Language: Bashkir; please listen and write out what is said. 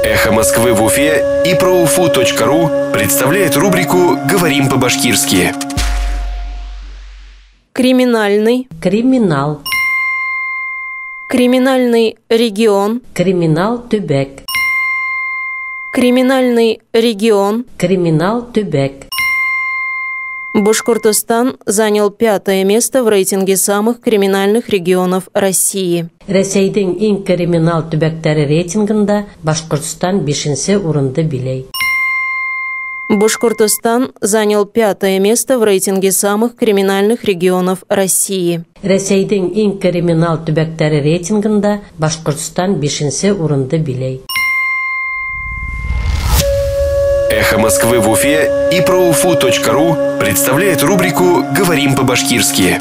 Эхо Москвы в Уфе и проуфу.ру представляет рубрику «Говорим по-башкирски». Криминальный. Криминал. Криминальный регион. Криминал төбәк. Криминальный регион. Криминал төбәк. Башкортостан занял пятое место в рейтинге самых криминальных регионов России. Рәсәйҙең иң криминал төбәктәре рейтингында Башҡортостан бишенсе урынды биләй. Башкортостан занял пятое место в рейтинге самых криминальных регионов России. Рәсәйҙең иң криминал төбәктәре рейтингында Башҡортостан бишенсе урынды биләй. Эхо Москвы в Уфе и проуфу.ру представляет рубрику «Говорим по-башкирски».